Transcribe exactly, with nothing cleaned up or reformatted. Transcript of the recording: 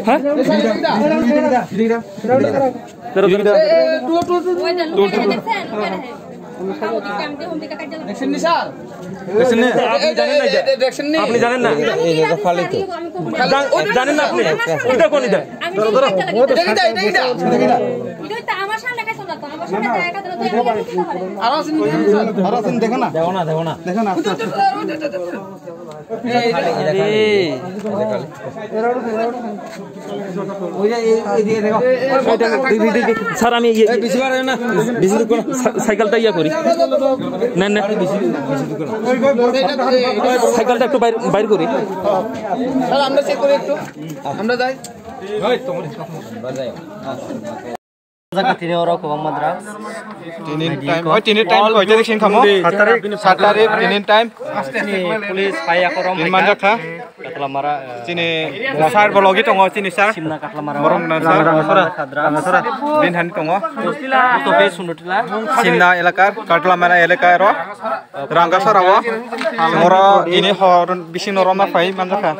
হ্যাঁ? দাঁড়াও, দাঁড়াও, দাঁড়াও। দেখছেন নি স্যার? দেখছেন নি? আপনি জানেন না এটা? দেখছেন নি? আপনি জানেন না? জান-, জানেন না আপনি? এটা কোন এটা? ধরো, ধরো। এটা কিটা? এটা কিটা? এটা তো আমার সামনে কাছে না তো, আমার সামনে দেখা দিলে তো এটা কিনতে পারে। আরো আছেন নি? আরো আছেন, দেখো না। দেখো না, দেখো না। দেখো না, আস্তে আস্তে। আরে। স্যার, আমি ইয়ে, সা-, সাইকেলটা ইয়ে করি। না, না। সাইকেলটা একটু বাইর, বাইর করি। স্যার, আমরা চেক করি একটু। আমরা যাই। Jaga tini oro kwbangma drugs. Tini time, oi, tini time koi tarik sing thamo? Sat tarik. Sat tarik, tini time. Chini police phai akorom. Tini manjak kha. Katlamara, eh, chini sir bo logi tongo, chini sir. Simna Katlamara. Borok na sir. Rangasora. Rangasora. Bin han tongo. Post office Sundutila. Simna elaka, Katlamara elaka ro. Rangasora o. Oro ini hor bising no roma phai manjak kha.